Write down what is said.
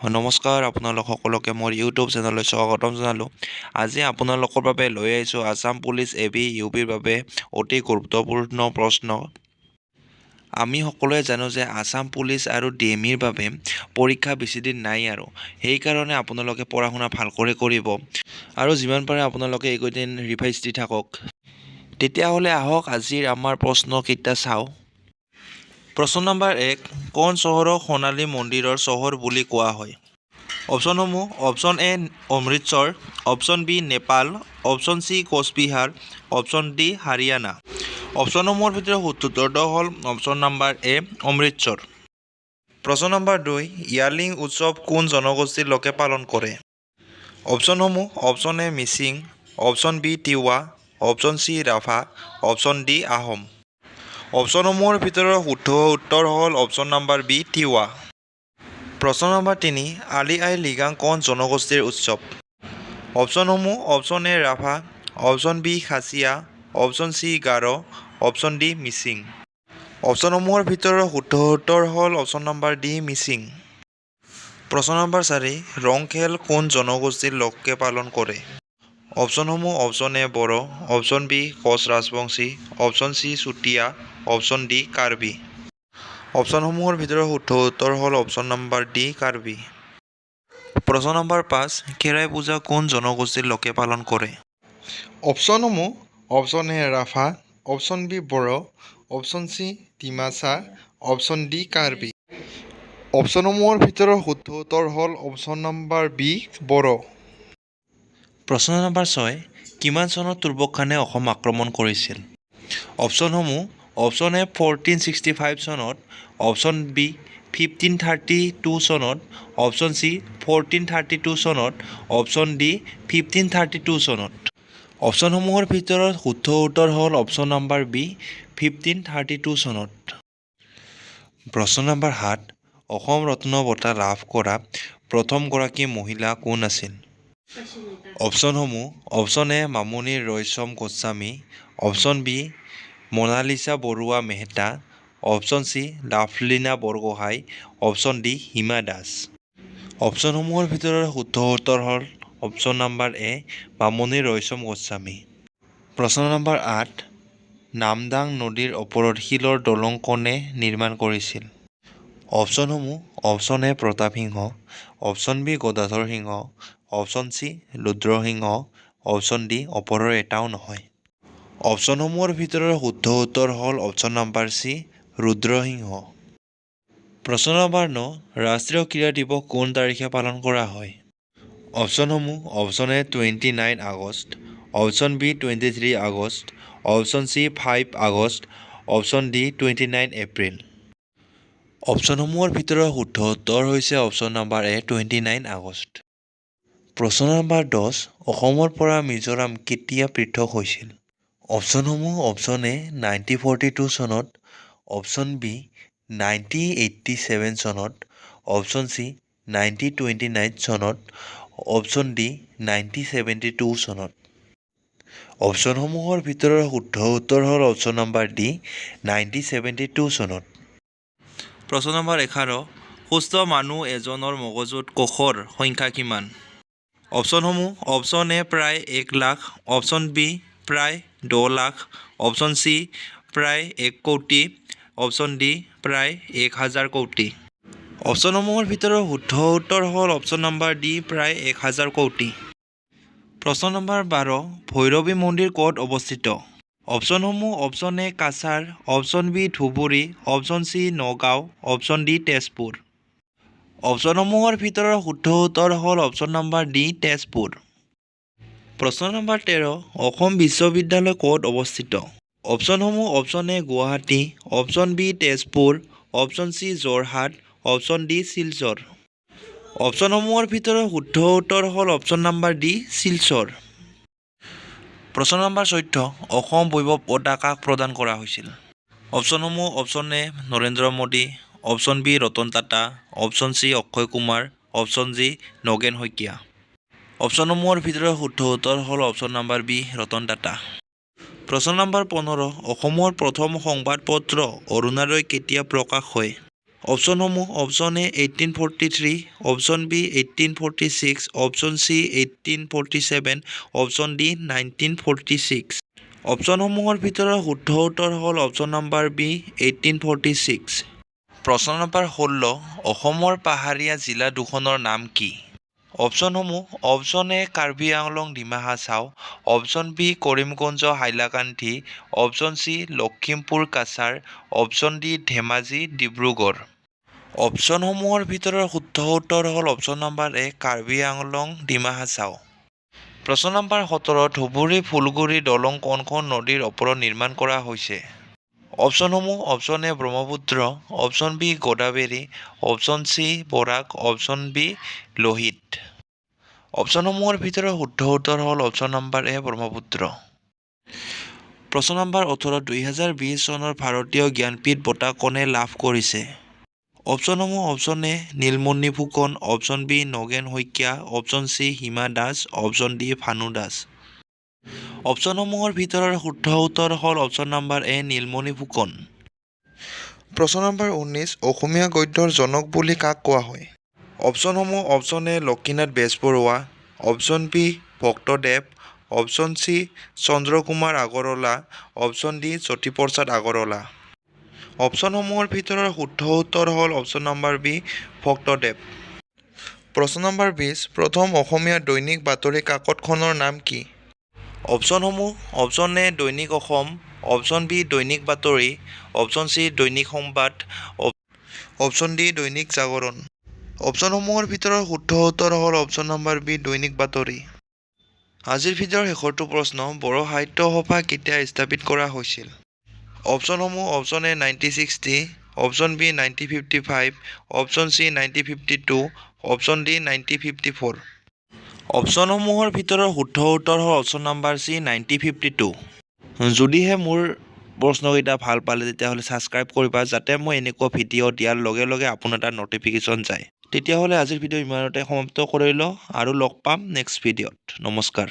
নমস্কাৰ, আপোনালোক সকলোকে মোৰ ইউটিউব চেনেললৈ স্বাগতম জনালোঁ। আজি আপোনালোকৰ বাবে লৈ আহিছোঁ Assam police A B, U বিৰ বাবে অতি গুৰুত্বপূৰ্ণ প্ৰশ্ন। আমি সকলোৱে জানো যে আছাম পুলিচ আৰু ডি এম ইৰ বাবে পৰীক্ষা বেছিদিন নাই আৰু সেইকাৰণে আপোনালোকে পঢ়া শুনা ভালকৈ কৰিব আৰু যিমান পাৰে আপোনালোকে এইকেইদিন ৰিভাইজ দি থাকক। তেতিয়াহ'লে আহক, আজিৰ আমাৰ প্ৰশ্নকেইটা চাওঁ। প্ৰশ্ন নম্বৰ 1, কোন চহৰক সোণালী মন্দিৰৰ চহৰ বুলি কোৱা হয়? অপশ্যনসমূহ: option A Amritsar, option B Nepal, option C Cooch Behar, option D Haryana. অপশ্যনসমূহৰ ভিতৰত শুদ্ধ উত্তৰটো হ'ল অপশ্যন নম্বৰ এ অমৃতসৰ। প্ৰশ্ন নম্বৰ 2, য়ালিং উৎসৱ কোন জনগোষ্ঠীৰ লোকে পালন কৰে? অপশ্যনসমূহ: option A Mising, option B Tiwa, option C Rabha, option D Ahom. অপশ্যনসমূহৰ ভিতৰত শুদ্ধ উত্তৰ হ'ল অপশ্যন নম্বৰ বি তিৱা। প্ৰশ্ন নম্বৰ 3, আলি আই লৃগাং কোন জনগোষ্ঠীৰ উৎসৱ? অপশ্যনসমূহ: option A Rabha, option B Khasia, option C Garo, option D Mising. অপশ্যনসমূহৰ ভিতৰত শুদ্ধ উত্তৰ হ'ল অপশ্যন নম্বৰ ডি মিচিং। প্ৰশ্ন নম্বৰ 4, ৰং খেল কোন জনগোষ্ঠীৰ লোকে পালন কৰে? অপশ্যনসমূহ: option A Bodo, option B Koch Rajbongshi, option C Chutia, option D Karbi. অপশ্যনসমূহৰ ভিতৰত শুদ্ধ উত্তৰ হ'ল অপশ্যন নম্বৰ ডি কাৰ্বি। প্ৰশ্ন নম্বৰ 5, খেৰাই পূজা কোন জনগোষ্ঠীৰ লোকে পালন কৰে? অপশ্যনসমূহ: option A Rabha, option B Bodo, option C Dimasa, option D Karbi. অপশ্যনসমূহৰ ভিতৰত শুদ্ধ উত্তৰ হ'ল অপশ্যন নম্বৰ বি বড়ো। প্ৰশ্ন নম্বৰ 6, কিমান চনত তুৰ্বক খানে অসম আক্ৰমণ কৰিছিল? অপশ্যনসমূহ: অপশ্যন এ 1465 চনত, অপশ্যন বি 1532 চনত, অপশ্যন চি 1432 চনত, অপশ্যন ডি 1532 চনত। অপশ্যনসমূহৰ ভিতৰত শুদ্ধ উত্তৰ হ'ল অপশ্যন নম্বৰ বি 1532 চনত। প্ৰশ্ন নম্বৰ 7, অসম ৰত্ন বঁটা লাভ কৰা প্ৰথমগৰাকী মহিলা কোন আছিল? অপশ্যনসমূহ: option A Mamoni Raisom Goswami, option B Monalisa Barua Mehta, option C Lovlina Borgohain, option D Hima Das. অপশ্যনসমূহৰ ভিতৰত শুদ্ধ উত্তৰ হ'ল অপশ্যন নম্বৰ এ মামণি ৰয়ছম গোস্বামী। প্ৰশ্ন নম্বৰ 8, নামদাং নদীৰ ওপৰত শিলৰ দলং কোনে নিৰ্মাণ কৰিছিল? অপশ্যনসমূহ: option A Pratap Singha, option B Gadadhar Singha, option C Rudrasingha, option D ওপৰৰ এটাও নহয়। অপশ্যনসমূহৰ ভিতৰত শুদ্ধ উত্তৰ হ'ল অপশ্যন নম্বৰ চি ৰুদ্ৰসিংহ। প্ৰশ্ন নম্বৰ 9, ৰাষ্ট্ৰীয় ক্ৰীড়া দিৱস কোন তাৰিখে পালন কৰা হয়? অপশ্যনসমূহ: option A 29 August, option B 23 August, option C 5 August, option D 29 April. অপশ্যনসমূহৰ ভিতৰত শুদ্ধ উত্তৰ হৈছে অপশ্যন নম্বৰ এ 29 আগষ্ট। প্ৰশ্ন নম্বৰ 10, অসমৰ পৰা মিজোৰাম কেতিয়া পৃথক হৈছিল? অপশ্যনসমূহ: অপশ্যন এ 1942 চনত, অপশ্যন বি 1987 চনত, অপশ্যন চি 1929 চনত, অপশ্যন ডি 1972 চনত। অপশ্যনসমূহৰ ভিতৰত শুদ্ধ উত্তৰ হ'ল অপশ্যন নম্বৰ ডি 1972 চনত। প্ৰশ্ন নম্বৰ 11, সুস্থ মানুহ এজনৰ মগজুত কোষৰ সংখ্যা কিমান? অপশ্যনসমূহ: অপশ্যন এ প্ৰায় 1 লাখ, অপশ্যন বি প্ৰায় 10 লাখ, অপশ্যন চি প্ৰায় 1 কোটি, অপশ্যন ডি প্ৰায় 1 হাজাৰ কোটি। অপশ্যনসমূহৰ ভিতৰত শুদ্ধ উত্তৰ হ'ল অপশ্যন নম্বৰ ডি প্ৰায় 1 হাজাৰ কোটি। প্ৰশ্ন নম্বৰ 12, ভৈৰৱী মন্দিৰ ক'ত অৱস্থিত? অপশ্যনসমূহ: option A Cachar, option B Dhubri, option C Nagaon, option D Tezpur. অপশ্যনসমূহৰ ভিতৰত শুদ্ধ উত্তৰ হ'ল অপশ্যন নম্বৰ ডি তেজপুৰ। প্ৰশ্ন নম্বৰ 13, অসম বিশ্ববিদ্যালয় ক'ত অৱস্থিত? অপশ্যনসমূহ: option A Guwahati, option B Tezpur, option C Jorhat, option D Silchar. অপশ্যনসমূহৰ ভিতৰত শুদ্ধ উত্তৰ হ'ল অপশ্যন নম্বৰ ডি শিলচৰ। প্ৰশ্ন নম্বৰ 14, অসম বৈভৱ বঁটা কাক প্ৰদান কৰা হৈছিল? অপশ্যনসমূহ: option A Narendra Modi, option B Ratan Tata, option C Akshay Kumar, option D Nagen Saikia. অপশ্যনসমূহৰ ভিতৰত শুদ্ধ উত্তৰ হ'ল option number B Ratan Tata. প্ৰশ্ন নম্বৰ 15, অসমৰ প্ৰথম সংবাদপত্ৰ অৰুণোদয় কেতিয়া প্ৰকাশ হয়? অপশ্যনসমূহ option A 1843, option B 1846, option C 1847, option D 1946। অপশ্যনসমূহৰ ভিতৰত শুদ্ধ উত্তৰ হ'ল option number B 1846। প্ৰশ্ন নম্বৰ 16, অসমৰ পাহাৰীয়া জিলা দুখনৰ নাম কি? অপশ্যনসমূহ option A Karbi Anglong, Dima Hasao, option B Karimganj, Hailakandi, option C Lakhimpur, Cachar, option D Dhemaji, Dibrugarh. অপশ্যনসমূহৰ ভিতৰত শুদ্ধ উত্তৰ হ'ল অপশ্যন নম্বৰ এ কাৰ্বি আংলং, ডিমা হাছাও। প্ৰশ্ন নম্বৰ 17, ধুবুৰী ফুলগুৰি দলং কোনখন নদীৰ ওপৰত নিৰ্মাণ কৰা হৈছে? অপশ্যনসমূহ option A Brahmaputra, option B Godavari, option C Barak, option D Lohit. অপশ্যনসমূহৰ ভিতৰত শুদ্ধ উত্তৰ হ'ল অপশ্যন নম্বৰ এ ব্ৰহ্মপুত্ৰ। প্ৰশ্ন নম্বৰ 18, 2020 চনৰ ভাৰতীয় জ্ঞানপীঠ বঁটা কোনে লাভ কৰিছে? অপশ্যনসমূহ option A Nilmani Phukan, option B Nagen Saikia, option C Hima Das, option D Bhanu Das. অপশ্যনসমূহৰ ভিতৰত শুদ্ধ উত্তৰ হ'ল অপশ্যন নম্বৰ এ নীলমণি ফুকন। প্ৰশ্ন নম্বৰ 19, অসমীয়া গদ্যৰ জনক বুলি কাক কোৱা হয়? অপশ্যনসমূহ option A Lakshminath Bezbaroa, option B Bhattadev, option C Chandra Kumar Agarwala, option D Jyotiprasad Agarwala. অপশ্যনসমূহৰ ভিতৰত শুদ্ধ উত্তৰ হ'ল অপশ্যন নম্বৰ বি ভট্টদেৱ। প্ৰশ্ন নম্বৰ 20, প্ৰথম অসমীয়া দৈনিক বাতৰি কাকতখনৰ নাম কি? অপশ্যনসমূহ option A Dainik Assam, option B দৈনিক বাতৰি, অপশ্যন চি দৈনিক সংবাদ, অপশ্যন ডি দৈনিক জাগৰণ। অপশ্যনসমূহৰ ভিতৰত শুদ্ধ উত্তৰ হ'ল অপশ্যন নম্বৰ বি দৈনিক বাতৰি। আজিৰ ভিডিঅ'ৰ শেষৰটো প্ৰশ্ন, বড়ো সাহিত্য সভা কেতিয়া স্থাপিত কৰা হৈছিল? অপশ্যনসমূহ option A 1960, option B 1955, option C 1952, option D 1954। অপশ্যনসমূহৰ ভিতৰত শুদ্ধ উত্তৰ হ'ল option number C 1952। যদিহে মোৰ প্ৰশ্নকেইটা ভাল পালে, তেতিয়াহ'লে ছাবস্ক্ৰাইব কৰিবা, যাতে মই এনেকুৱা ভিডিঅ' দিয়াৰ লগে লগে আপোনাৰ তাত ন'টিফিকেশ্যন যায়। তেতিয়াহ'লে আজিৰ ভিডিঅ' ইমানতে সমাপ্ত কৰিলোঁ আৰু লগ পাম নেক্সট ভিডিঅ'ত। নমস্কাৰ।